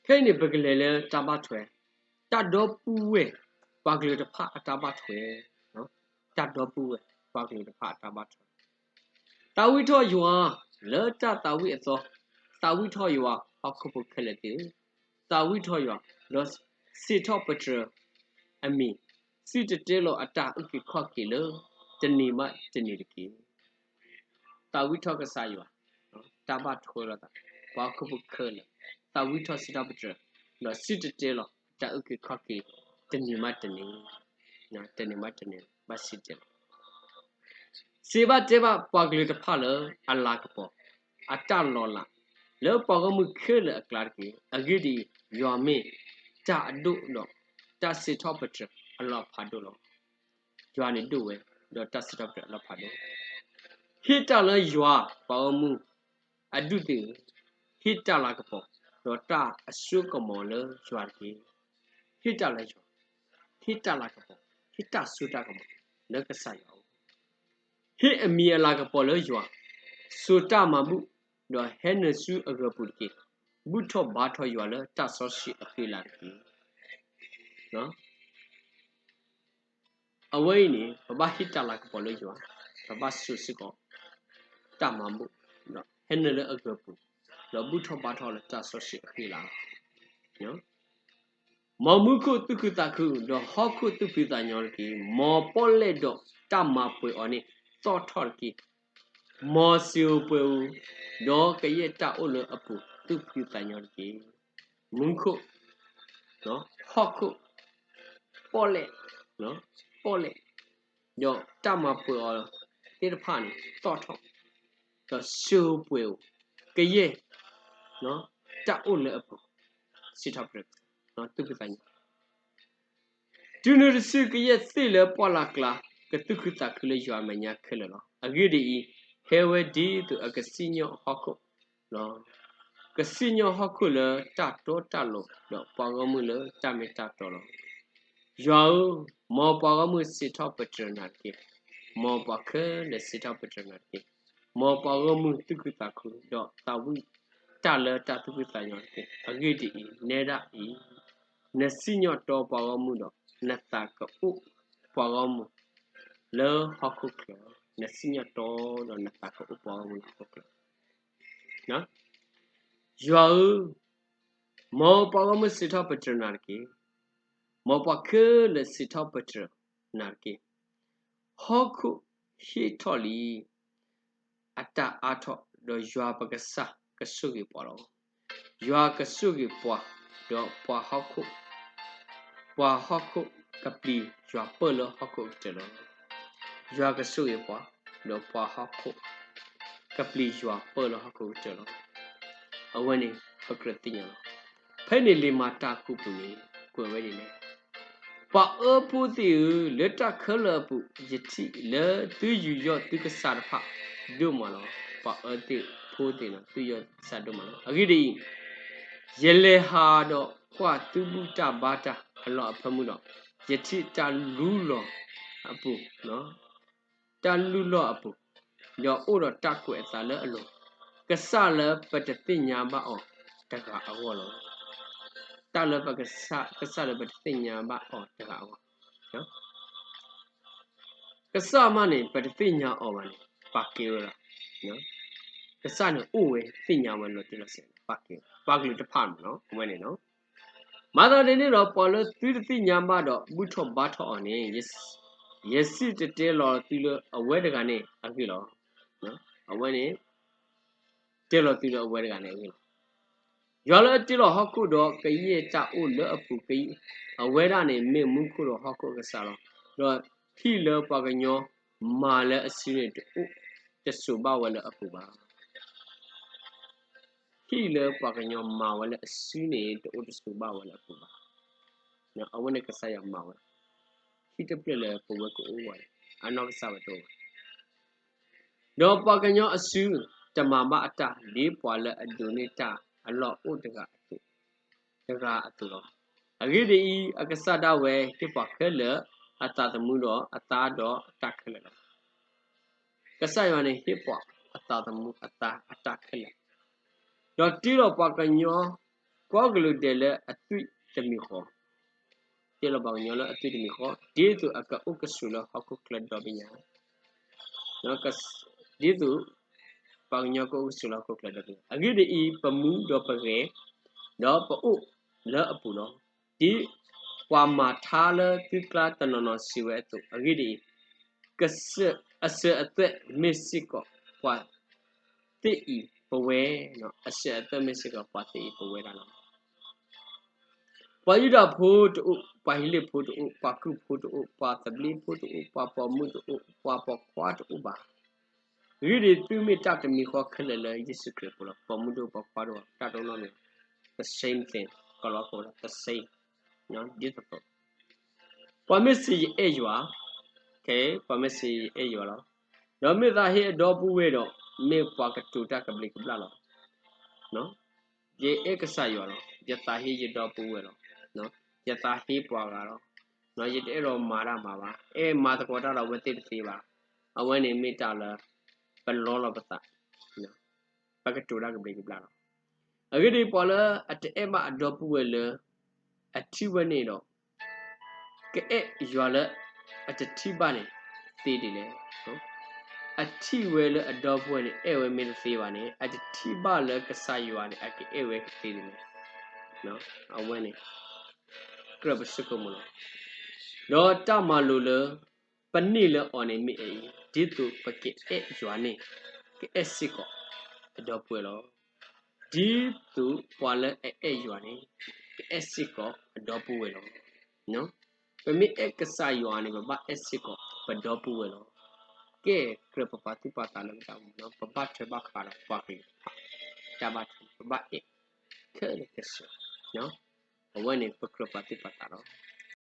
ဖဲအံၤန့ၣ် ပကလဲၤလၢတၢ်ဘၣ်ထွဲ, တၢ်ဒီပုၢ်ဝဲၢ်ပှၤကလုာ်တဖၣ်အတၢ်ဘၣ်ထွဲ, တၢ်ဒီပုၢ်ဝဲၢ်ပှၤကလုာ်တဖၣ်အတၢ်ဘၣ်ထွဲ, သးဝံၣ်ထီၣ်ယွၤလၢတၢ်သးဝံၣ်အသီ, သးဝံၣ်ထီၣ်ယွၤဟီၣ်ခိၣ်ဖိခဲလၢာ်သ့ၣ်ဧၢ, သးဝံၣ်ထီၣ်ယွၤ, ဒီးစံးထီၣ်ပတြၢၤအမံၤ, စံၣ်တဲၤတဲလီၤအတၢ်အုၣ်က့ၤခီၣ်က့ၤလၢတနံၤဘၣ်တနံၤတက့ၢ်. သးဝံၣ်ထီၣ်ကစၢ်ယွၤ, တၢ်ဘၣ်ထွဲလိာ်သး, ပှၤဟီၣ်ခိၣ်ဖိခဲလၢာ်, သးဝံၣ်ထီၣ်စံးထီၣ်ပတြၢၤ, ဒီးစံၣ်တဲၤတဲလီၤတၢ်အုၣ်က့ၤခီၣ်က့ၤတနံၤဘၣ်တနံၤ, တနံၤဘၣ်တနံၤ ဘၣ်စံၣ်တဲၤလီၤ စံးဘၣ်တဲဘၣ်ပှၤကလုာ်တဖၣ်လၢအလၤကပီၤ, အတၢ်လီၤလး, လၢပှၤဂီၢ်မုၢ်ခဲလၢာ်အကျါတက့ၢ်. အဂ့ၢ်ဒ်အံၤ, ယွၤမ့ၢ်တၢ်အဒိၣ်ဒီး တၢ်စံးထီၣ်ပတြၢၤအလီၤဖးဒိၣ်လီၤ. ယွၤန့ၣ်ဒိၣ်ဝဲ, ဒီးတၢ်စံးထီၣ်ပတြၢၤအလီၤဖးဒိၣ်, ဟ့ၣ်တၢ်လၢယွၤပှၤဂီၢ်မုၢ်အဒူၣ်သ့ၣ်ဧၢ, ဟ့ၣ်တၢ်လၤကပီၤ, ဒီးတၢ်အစိကမီၤလၢယွၤတက့ၢ်. ဟ့ၣ်တၢ်လၢယွၤ, ဟ့ၣ်တၢ်လၤကပီၤ, ဟ့ၣ်တၢ်စိတၢ်ကမီၤလၢကစၢ်ယွၤအအိၣ်, ဟ့ၣ်အမံၤအလၤကပီၤလၢယွၤ, စိာ်တၢ်မၤဘူၣ်, ဒီးဟဲနုာ်ဆူအဂၢၤပူၤတက့ၢ်. ဘူၣ်ထီၣ်ဘါထီၣ်ယွၤလၢတၢ်စီဆှံအဃံအလၤတက့ၢ်. အဝဲအံၤန့ၣ် ပဘၣ်ဟ့ၣ်တၢ်လၤကပီၤလၢယွၤ, ပဘၣ်စိာ်စ့ၢ်ကီးတၢ်မၤဘူၣ်, ဒီးဟဲနုာ်လၢအဂၢၤပူၤ, ဒီးဘူၣ်ထီၣ်ဘါထီၣ်လၢတၢ်စီဆှံအဃံအလၤ, မ်မူခိၣ်သူၣ်ခုသးခု, ဒီးဟီၣ်ခိၣ်သူၣ်ဖှံသးညီတက့ၢ်. မ်ပီၣ်လဲၣ်ဒီးတၢ်မၤပှဲၤအီၤန့ၣ်သီၣ်ထီၣ်တက့ၢ်. မ်စံာ်ဧိၤပှဲၤဧိၤ, ဒီးကယဲၢ်တၢ်အိၣ်လၢအပူၤသူၣ်ဖှံသးညီတက့ၢ်. မူခိၣ်, ဟီၣ်ခိၣ်, ပီၣ်လဲၣ်, ပီၣ်လဲၣ်, ဒီးတၢ်မၤပှဲၤအီၤသ့ၣ်တဖၣ်န့ၣ်သီၣ်ထီၣ်, ဒီးစံာ်ဧိၤပှဲၤဧိၤ, ကယဲၢ်, တၢ်အိၣ်လၢအပူၤ, စံးထီၣ်ပတြၢၤ, သူၣ်ဖှံသးညီ တုၤနုၤတစုကယဲၢ်သ့ၣ်လၢပှၢ်လၢ်ကျါ ကသူၣ်ခုသးခုလၢယွၤအမဲာ်ညါခဲလၢာ်လီၤ. အဂ့ၢ်ဒ်အံၤ, ဟဲဝဲဒ်သိးအကစံၣ်ညီၣ်ဟီၣ်ခိၣ်လီၤ. ကစံၣ်ညီၣ်ဟီၣ်ခိၣ်လၢတၢ်တီတၢ်လိၤ, ဒီးပှၤဂီၢ်မုၢ်လၢတၢ်မ့ၢ်တၢ်တီလီၤ. ယွၤဧၢ, မ်ပှၤဂီၢ်မုၢ်စံးထီၣ်ပတြၢၤနၤတက့ၢ်. မ်ပှၤခဲလၢာ်စံးထီၣ်ပတြၢၤနၤတက့ၢ်. မ်ပှၤဂီၢ်မုၢ်သူၣ်ခုသးခု, ဒီးသးဝံၣ်တၢ်လၢတၢ်သူၣ်ဖှံသးညီတက့ၢ်. အဂ့ၢ်ဒ်အံၤ, နဲဒၣ်အံၤ, နစံၣ်ညီၣ်တီပှၤဂီၢ်မုၢ်ဒီး နသးကအိၣ်ပှၤဂီၢ်မုၢ်လၢဟီၣ်ခိၣ်ချၢ, နစံၣ်ညီၣ်တီဒီးနသးကအိၣ်ပှၤဂီၢ်မုၢ်လၢဟီၣ်ခိၣ်ချၢ. ယွၤဧၢ, မ်ပှၤဂီၢ်မုၢ်စံးထီၣ်ပတြၢၤနၤတက့ၢ်. မ်ပှၤခဲလၢာ်စံးထီၣ်ပတြၢၤနၤတက့ၢ်. ဟီၣ်ခိၣ်ဟ့ၣ်ထီၣ်လံအတၢ်အါထီၣ်, ဒီးယွၤပကစၢ်ကဆိၣ်ဂ့ၤပှၤလီၤ. ယွၤကဆိၣ်ဂ့ၤပှၤ, ဒီးပှၤဟီၣ်ခိၣ်, ပှၤဟီၣ်ခိၣ်ကပျံၤယွၤပၢၢ်လၢဟီၣ်ခိၣ်အကတၢၢ်လီၤ. ယွၤကဆိၣ်ဂ့ၤပှၤ, ဒီးပှၤဟီၣ်ခိၣ်ကပျံၤယွၤပၢၢ်လၢဟီၣ်ခိၣ်အကတၢၢ်လီၤ. အဝဲန့ၣ်ပကြၢးသ့ၣ်ညါလီၤ. ဖဲန့ၣ်လံာ်မၤတၢ်အပူၤန့ၣ် ကွဲးဝဲဒ်လဲၣ်. ပှၤအၢဖိသ့ၣ်ဧၢ, လၢတၢ်ခဲလၢာ်အပူၤ ယထံၣ်လၢသုယူးယီၣ်သုကစၢ်တဖၣ်ဒိၣ်မးလီၤ. ပှၤအၢသ့ၣ်ဖိသ့ၣ်န့ၣ် သုယူးယီၣ်သုကစၢ်ဒိၣ်မးလီၤ. အဂ့ၢ်ဒ်အံၤ, ယလဲၤဟးဒီးကွၢ်သုဘူၣ်တၢ်ဘါတၢ်အလီၢ်အဖၢမုၢ်ဒီး, ယထံၣ်တၢ်လူလီၤအပူၤ တၢ်လူလီၢ်အပူၤ, ဒီးအိၣ်ဒီးတၢ်ကွဲးအသးလၢအလိၤ, ကစၢ်လၢပတသ့ၣ်ညါဘၣ်အီၤတဂၤအဂီၢ်လီၤ. တၢ်လၢပကစၢ်, ကစၢ်လၢပတသ့ၣ်ညါဘၣ်အီၤတဂၤအဂီၢ်, ကစၢ်မးန့ၣ် ပတသ့ၣ်ညါအီၤဘၣ်န့ၣ် ပာ်ကဲဝဲဒၣ်, ကစၢ်န့ၣ်အိၣ်ဝဲသ့ၣ်ညါဝဲလီၤတံၢ်လီၤဆဲး, ပာ်ကဲ, ပှၤကလုာ်တဖၣ်မးနီၤ အဝဲန့ၣ်နီၤ. မၤသးဒ်န့ၣ်ဒီး ပှၤလၢသုတသ့ၣ်ညါဘၣ်ဒီးဘူၣ်ထီၣ်ဘါထီၣ်အီၤန့ၣ်, ယစံၣ်တဲၤတဲလီၤသုလၢအဝဲတဂၤန့ၣ်အဂ့ၢ်လီၤ. အဝဲန့ၣ် တဲလီၤသုလၢအဝဲတဂၤန့ၣ်အဂ့ၢ်လီၤ. ယွၤလၢအတ့လီၤဟီၣ်ခိၣ်ဒီးကယဲၢ်တၢ်အိၣ်လၢအပူၤ, အဝဲဒၣ်န့ၣ်မ့ၢ်မူခိၣ်ဒီးဟီၣ်ခိၣ်အကစၢ်လီၤ. ဒီးဟံၣ်လၢပှၤကညီမၤလၢအစုန့ၣ် တအိၣ်တဆိးဘၣ်ဝဲလၢအပူၤဘၣ်. ဟံၣ်လၢပှၤကညီမၤဝဲလၢအစုန့ၣ် တအိၣ်တဆိးဘၣ်ဝဲလၢအပူၤဘၣ်. အဝဲန့ၣ်ကစၢ်ယွၤမၤဝဲ, ဟံၣ်တဖျၢၣ်လၢပဝဲကအိၣ်ဝဲ, အနီၢ်ကစၢ်ဝဲတအိၣ်ဘၣ်. ဒီးပှၤကညီအစုတမၤဘၣ်အတၢ် ဒ်ပှၤလၢအဒိးန့ၢ်တၢ်အလီၢ်အိၣ်တဂၤအသိး, တဂၤအသိးလီၤ. အဂ့ၢ်ဒ်အံၤ, အကစၢ်ဒၣ်ဝဲဟ့ၣ်ပှၤခဲလၢာ်အသးသမူဒီးအသါဒီးအတၢ်ခဲလၢာ်လီၤ. ကစၢ်ယွၤန့ၣ်ဟ့ၣ်ပှၤအသးသမူအသါအတၢ်ခဲလၢာ်, ဒီးတ့လီၤပှၤကညီ ကိးကလုာ်ဒဲးလၢအသွံၣ်တမံၤဃီ, တ့လီၤပှၤကညီလၢအသွံၣ်တမံၤဃီ, ဒ်သိးအကအိၣ်ကဆိးလၢဟီၣ်ခိၣ်ချၢဒီဘ့ၣ်ညါ, ဒ်သိးပှၤကညီကအိၣ်ကဆိးလၢဟီၣ်ခိၣ်ချၢဒီဘ့ၣ်ညါ. အဂ့ၢ်ဒ်အံၤ, ပမူဒီးပဂဲၤ, ဒီးပအိၣ်လၢအပူၤလီၤ. ဒ်ပှၤမၤထါလၢသုကျါတနီၤနီၤစံးဝဲအသိး, အဂ့ၢ်ဒ်အံၤ, ကစၢၢ်, အစၢၤအသွဲၣ်မ့ၢ်စ့ၢ်ကီးပှၤသ့ၣ်အံၤပဝဲ, အစၢၤအသွဲၣ်မ့ၢ်စ့ၢ်ကီးပှၤသ့ၣ်အံၤပဝဲဒၣ်လီၤ. ပှၤယူဒၤဖိတအိၣ်, ပှၤဟ့းလ့ၣ်ဖိတအိၣ်, ပှၤကူၣ်ဖိတအိၣ်, ပှၤသဘျ့ဖိတအိၣ်, ပှၤပိာ်မုၣ်တအိၣ်, ပှၤပိာ်ခွါတအိၣ်ဘၣ်. အဂ့ၢ်ဒ်အံၤ, သုမ့ၢ်တၢ်တမံၤဃီခဲလၢာ်လၢယ့ၣ်ၡူးခရံာ်အပူၤလီၤ. ပိာ်မုၣ်တအိၣ်, ပိာ်ခွါတအိၣ်, တၢ်တအိၣ်နီတမံၤ, the same thing, ကလီဖိ the same, ဒ်သိးသိး ပှၤမ့ၢ်စံးယအဲၣ်ယွၤ, ပှၤမ့ၢ်စံးယအဲၣ်ယွၤလီၤ. ဒီးမ့ၢ်သးဟ့အဒီပုၢ်ဝဲၢ်ဒီး, မ့ၢ်ပှၤကတိၤတၢ်ကဘျံးကဘျၣ်လီၤ. ယအဲၣ်ကစၢ်ယွၤလီၤ. ယသးဟ့ယဒီပုၢ်ဝဲၢ်လီၤ. ယသးဟ့ပှၤဂၤလီၤ. ယတအဲၣ်ဒိးမၤတၢ်မၤဘၣ်. အဲၣ်မၤသကိးတၢ်ဒီးအဝဲသ့ၣ်တသ့ဘၣ်. အဝဲန့ၣ်မ့ၢ်တၢ်လၢ ပလီလီၤပသး, ပကတိၤတၢ်ကဘျံးကဘျၣ်လီၤ. အဂ့ၢ်ဒ်အံၤ, ပှၤလၢအတအဲၣ်ဘၣ်အဒီပုၢ်ဝဲၢ်လၢ အထံၣ်ဝဲန့ၣ်ဒီး ကအဲၣ်ယွၤလၢအတထံၣ်ဘၣ်န့ၣ်သ့ဒ်လဲၣ်. အထံၣ်ဝဲလၢအဒီပုၢ်ဝဲၢ်န့ၣ် အဲၣ်ဝဲမ့ၢ်တသ့ဘၣ်န့ၣ်, အတထံၣ်ဘၣ်လၢကစၢ်ယွၤန့ၣ် အကအဲၣ်ဝဲကသ့ဒ်လဲၣ်. အဝဲန့ၣ် ကြၢးပဆိကမိၣ်လီၤ. ဒီးတၢ်မၤလိာ်လၢ ပန့ၢ်လၢအီၤန့ၣ်မ့ၢ်အအံၤ, ဒ်သိးပကအဲၣ်ယွၤန့ၣ် ကအဲၣ်စ့ၢ်ကီးအဒီပုၢ်ဝဲၢ်လီၤ. ဒ်သိးပှၤလၢအအဲၣ်ယွၤန့ၣ် ကအဲၣ်စ့ၢ်ကီးအဒီပုၢ်ဝဲၢ်လီၤ. ပမ့ၢ်အဲၣ်ကစၢ်ယွၤန့ၣ် ပဘၣ်အဲၣ်စ့ၢ်ကီးပဒီပုၢ်ဝဲၢ်လီၤ. ကဲကြၢးပပာ်သူၣ်ပာ်သးလၢပတၢ်အိၣ်မူလီၤ. ပဘၣ်ထွဲဘၣ်ဃးဒီးပှၤကလုာ်တဖၣ် တၢ်ဘၣ်ထွဲ, ပဘၣ်အဲၣ်ခဲလၢာ်ခဲဆ့. အဝဲန့ၣ်ပကြၢးပာ်သူၣ်ပာ်သးလီၤ.